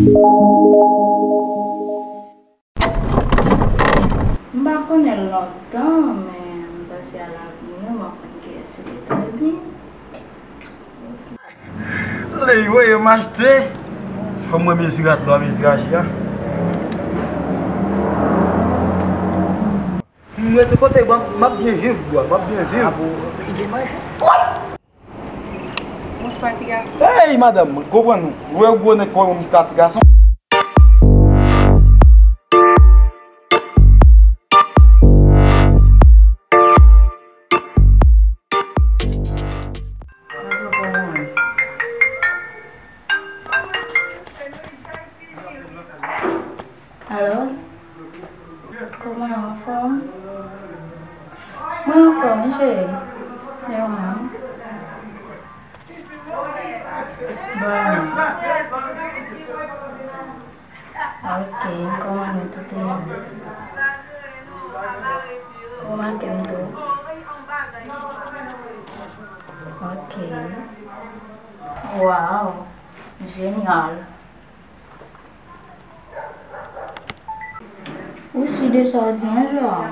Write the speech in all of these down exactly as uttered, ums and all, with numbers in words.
M pa konnen l lontan, men m panse a lavni an, m ap konn kiyès li trè byen. Ley, woy, m achte. Fò m wè mezi rat la, mezi raje a. M rete kote, m ap, m ap byen viv, bwa, m ap byen viv. Abo, li gen manje. Bonswa, ti gason. Hey, madanm, konprann nou. Ou wè gwo nèg kòm ka ti gason. Alo? Kòman, anfòm? Mwen anfòm, wi, cheri. E ou menm? Bon. Ok, kòman nou tout e bon? Ou manke m tou. Ok. Wow, jenyal. Ou si de sa w di an, João?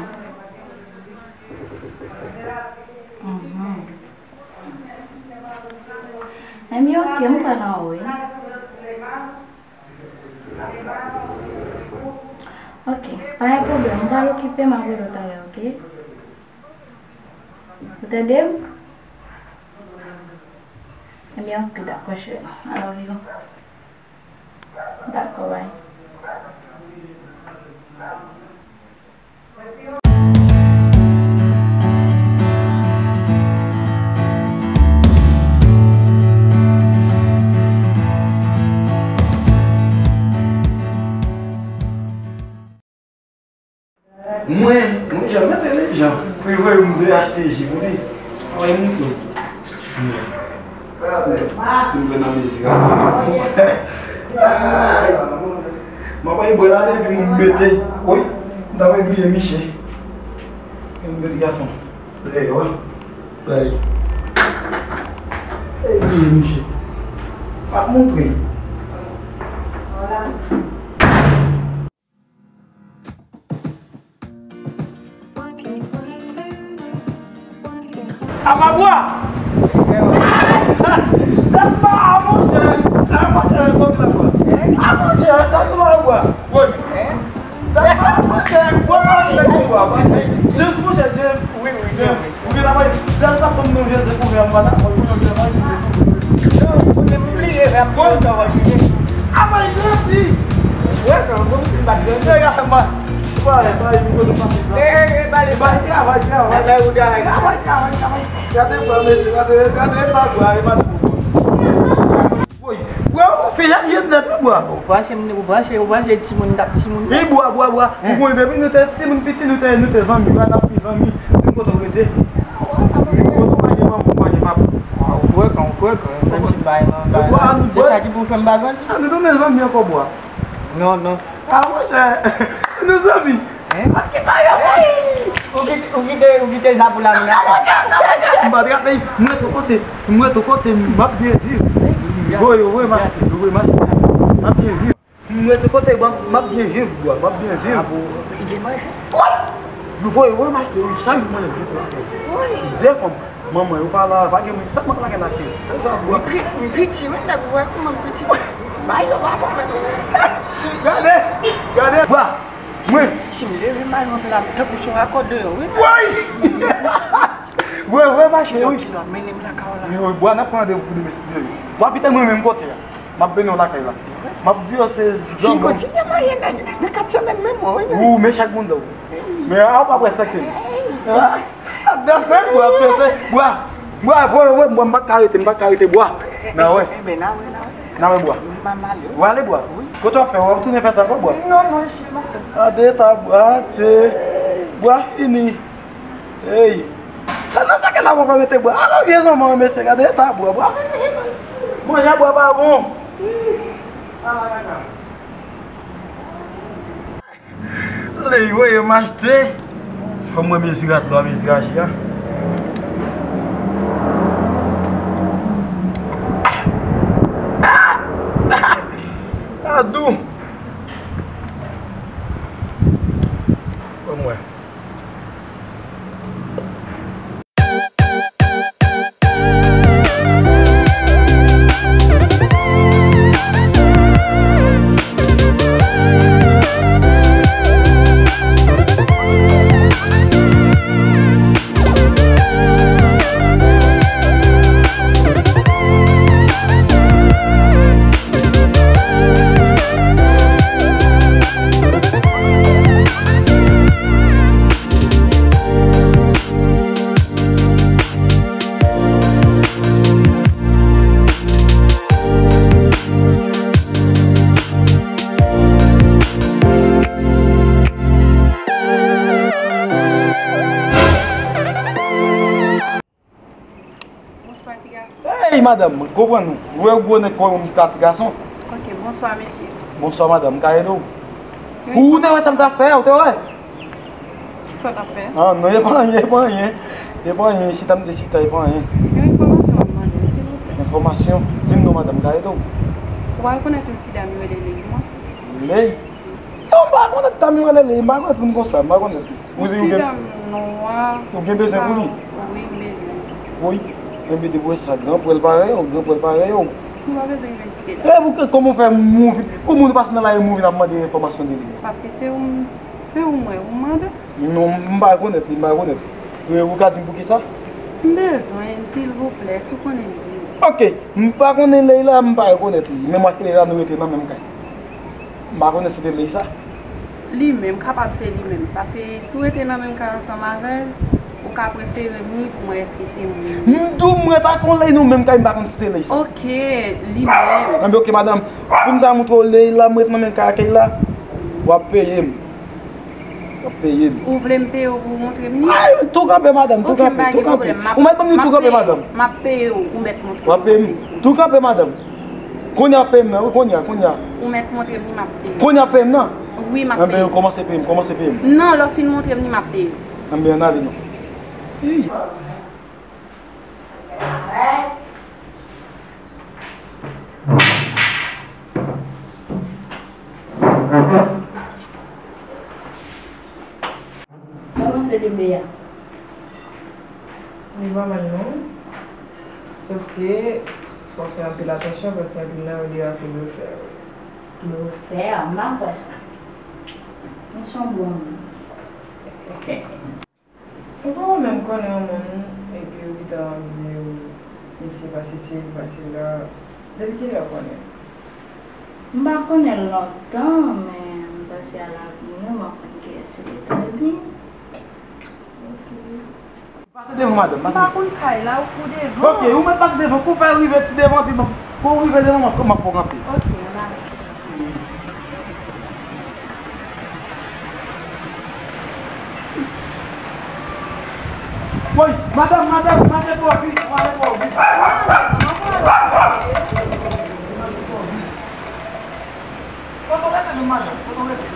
Mhm. Ebyen, ok, m kwè nan ou, wi. Ok, pa gen pwoblèm, m pral okipe, m ap rele w talè, ok? Ou tande m? Ebyen, ok, dakò, cheri. I love you. Dakò, bye. Mwen, mwen janm entelijan. Pou l voye m vle achte ji pou li. Anyen m tou. Si m vle nan mezi a, se m ap bay bwè la depi m mete. Woy, m ta bliye miche. Yon bèl gason. Dèyè, wi. Bay. Ey, bliye miche. M ap montre. Apa bwa! Dat pa a monchè! A monchè, sòti la bwa! A monchè, dat pa a bwa! Woy! Dat pa a monchè, gwo pale gwo bwa! James, monchè, James! Wi, wi, James! Ou gen travay, gad sa fanm nan vye se pou vè m pa dakò pou yon travay ki se pou. Non, ou te bliye vè m pou yon travay ki se. Apre grandi. Wè, kan, bon, si m pa t grandi. Nèg a fè m pa. Pale, pale, mwen konn pase. Eh, eh, eh, pale, pale. Travay, travay. Travay, travay, travay, travay. Gade, bwa, mesye, gade, gade, pa bwa, e pa twò. Woy, bwa, ou fè a vye nèt, wi, bwa. Ou panse m, ou panse, ou panse timoun t ap timoun. E bwa, bwa, bwa. Hein? Ou konnen depi nou te timoun piti, nou te, nou te zanmi, bwa, n ap pi zanmi. Di m kote w rete. Kote w pa gen manman, ou pa gen papa. Ah, ou frekan, ou frekan. Menm si m pa gen manman, se sa ki pou fè m pa grandi. Ah, nou tounen zanmi ankò, bwa. Non, non. Ah, monchè, nou zanmi. Hein? Ou kite, ou kite, ou kite sa pou lavi a. Ah, monchè, non, monchè. M pa trape, m rete kote, m rete kote, m ap byen viv. Wi, wi, wi, mache, wi, mache. M ap byen viv. M rete kote, m ap, m ap byen viv, bwa, m ap byen viv. Ah, bon, li gen manje? Woy! Nou voye, woy, m achte, wi, chak jou mwen vit la. Woy! De fanm, manman, yo pa la, pa gen moun, sèlman k lakay la ke. Sèl sa, bwa. M pi-, m piti, wi, nèg, ou wè kòman m piti. Bay yo pa bon, men. Si, si. Gade, gade, bwa. Si, mwen. Si m leve mayon m la, m tankou sou akò deyò, wi. Woy! Woy, woy, mache, wi. Kilò, kilò, mennen m lakay ou la. Yo, bwa, n ap pran randevou pou demen, si Dye vle. Bwa, pita mwen menm kote a. M ap mennen w lakay la. M ap di yo se zanmi. Si w kontinye manyen nèg nan katye menm, menm mwen, wi, men. Ou men chak moun dan w. Men a, ou p ap respekte m. Ap danse, bwa, ap danse, bwa. Bwa, voye, voye, bwa, m pa ka rete, m pa ka rete, bwa. Nan wè. Nan wè, nan wè. Nan wè, bwa. M pa mal, wi. Ou ale, bwa. Wi. Kote w ap fè, w ap tounen fè sa ankò, bwa. Non, non, isi, m ap fè. Gade eta, bwa, se, bwa, fini. Ey! Sa nan sa ke la poko mete bwa. Ala vye zanmi an, mesye, gade eta bwa, bwa. Manje a bwa pa bon. Ala kaka. Ley, woy, m achte. Fò m wè mezi rat la, mezi raje a. Adou. Ban m wè. Bonswa, ti gason. Ey, madanm, konprann nou. Ou wè gwo nèg kòm yon ka ti gason. Ok, bonswa, mesye. Bonswa, madanm, m ka ede w? Wi. Ou te wè sa m t ap fè, ou te wè? Kisa w t ap fè? Ah, non, e pa anyen, e pa anyen. E pa anyen, chita m te chita, e pa anyen. Yon enfòmasyon m ap mande w, silvouplè. Enfòmasyon? Di m non, madanm, m ka ede w? Ou pa rekonèt yon ti dam yo rele Ley, mwen? Ley? Non, m pa konèt dam yo rele Ley, m pa konèt moun konsa, m pa konèt li. Ou di ou gen, ti dam nwa. Ou gen bezwen pou li? Wi, m bezwen. Wi. Enben, depi w wè sa, gran prèl parèy ou, gran prèl parèy ou. M pa bezwen rive jiske la. E pou ke, kòman w fè mouvi, pou moun pase nan lari mouvi n ap mande enfòmasyon de li? Paske se ou, se ou m wè, ou m mande. Non, m pa rekonèt li, m pa rekonèt li. E ou ka di m poukisa? M bezwen l, silvouplè, si w konnen, di m. Ok, m pa konnen Ley la, m pa rekonèt li. Menm ak Ley la, nou rete nan menm kay. M pa konnen si se te Ley sa. Li menm, kapab se li menm. Paske si w rete nan menm kay ansanm avè l, ou ka prefere m wi pou m wè èske se mwen. M di w m ret ak yon Ley nou menm kay, m pa konn si se Ley sa. Ok, li menm. Enben, ok, madanm. Pou m ta montre w Ley la, m ret nan menm kay ak Ley la, w ap peye m. W ap peye m. Ou vle m peye w pou w montre m li? Ay, tou kanpe, madanm, tou kanpe, tou kanpe. Ou mèt ban m li tou kanpe, madanm. M ap peye w, ou mèt montre m. W ap peye m. Tou kanpe, madanm. Kounye a w ap peye m nan, wi, kounye a, kounye a. Ou mèt montre m li, m ap peye w. Kounye a w ap peye m nan? Wi, m ap peye w. Enben, kòmanse peye m, kòmanse peye m. Non, lè w fin montre m li, m ap peye w. Enben, ann ale non. Ih. Kòman se debe a? Li pa mal non. Sòf ke fò w fè anpil atansyon paske anpil nan yo deyò a se blofè yo ye. Blofè? M pa kwè sa. Mwen se yon bon moun. Ou pa menm konnen yon moun epi ou gentan ap di misye pa sesi, li pa sela. Depi kilè ou konnen l? M pa konnen l lontan, men m panse alavni, m ap konn kiyès li trè byen. Ok. Pase devan, madanm, pase. M pa konn kay la, ou kou devan. Ok, ou mèt pase devan, kou fè rive ti devan, epi m ap, kou rive devan, m ap, m ap fè w kanpe. Ok, ann ale. Woy, madanm, madanm, mache twò vit, ou ale twò vit. Ou mache twò vit. Kote w rete menm, madanm? Kote w rete?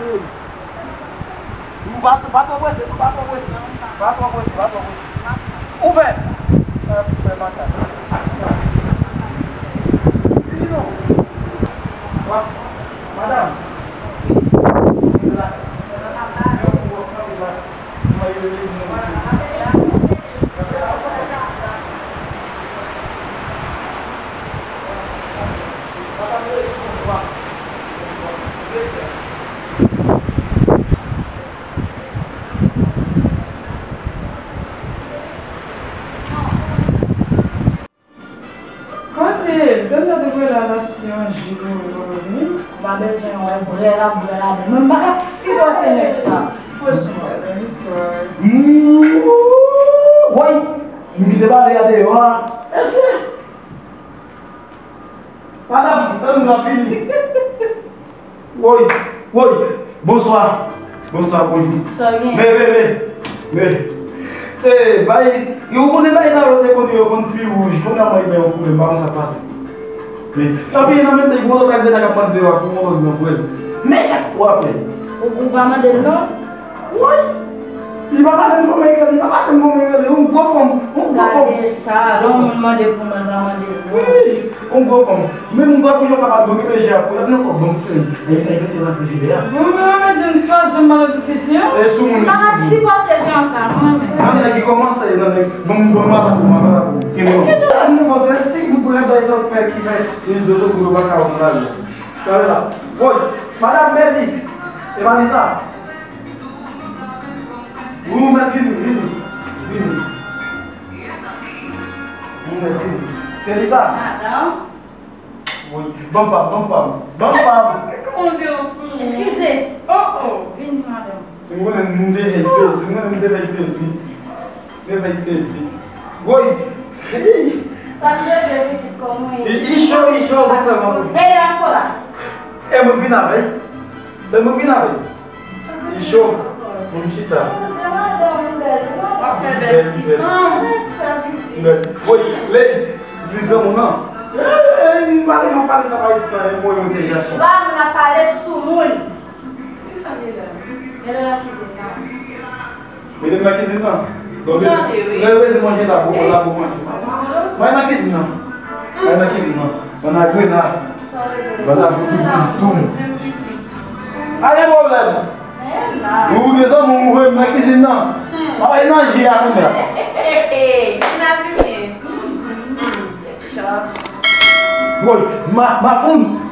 Hey. Nou pa, pa twò prese, nou pa twò prese. Pa twò prese, pa twò prese. Ouvè! Ouvè, madanm. Vini non. Wa, madanm. Vini la. Kote l? Tande te voye l al achte yon ji pou, pou nou vini. M pa bezwen wè brè l ap brè ladan. Mwen m pa ka sipòte nèg sa. Franchman, nan istwa. Woy! M kite bale a deyò a. Èske? Madanm, tann m ap vini. Woy, woy, bonswa. Bonswa, bonjou. Sa w gen? Men, men, men, men. E, bay, ou konnen bay sa yo te konn, yo konn pi wouj. Kounye a mwen gen yon pwoblèm, m pa konn sa k pase. Men, tanpri, nan men nèg, yon lòt nèg k ap mande deyò a pou yon lòt pwoblèm. Men sa k w ap fè? Ou, ou pa mande l non? Woy! Li pa pale m kòman li rele, li pa pale m kòman li rele. Yon gwo fanm, yon gwo fanm. Gade, sa, yon moun mande pou mwen, pa mande pou mwen. Wi, yon gwo fanm. Men m gwa pou jwe pa pale, bon, gen menje a pou, y ap nan kò, bon, se, e, e, mete nan frijidè a. Bon, men mwen menm, m swa janm mwen di sesi, an. E sou moun, e sou moun. M pa sipòte jan sa, non, men. Nan nèg ki kòmanse, nan nèg, bon, bon, m pa tako, m pa tako. Gen bon. Eskize m. An nou konse, si nou pran bay sa fè ki fè, e zoto pou yo pa ka wè nan lari. Talè la. Woy, madanm Mèdi, e pa di sa. Wi, ou mèt vini, vini, vini. Ou mèt vini. Se li sa? Madanm. Wi, ban m pa m, ban m pa m, ban m pa m. Kòman w jere sou mwen? Eskize. Oh, oh, vini, madanm. Si m konnen m te fè peti, si m konnen m te fè peti. M te fè peti. Woy! Sa m te vle pitit kòman ye? I, i cho, i cho, ou vrèman. Hey, Aspola! E mwen k vin avè l. Se mwen k vin avè l. Li cho. Pou m chita. W ap fè bèl ti fanm. Bèl. Woy, lè li granmoun nan. Eh, eh, m pale, m ap pale sa pa eksprè, mwen, mwen te jason. Ba, moun ap pale sou moun. Kisa li la? Li nan kizin nan. Mete m nan kizin nan. Donk, lè yo bezwen manje la, bon, la, bon, manje. Mwen nan kizin nan. Mwen nan kizin nan. Mwen nan grenad. Mwen nan grenad. Tou. Pa gen pwoblèm. Ou gen zanmi ou voye m nan kizin nan. Pa bay nan je a kounye a. Woy, ma, ma foun.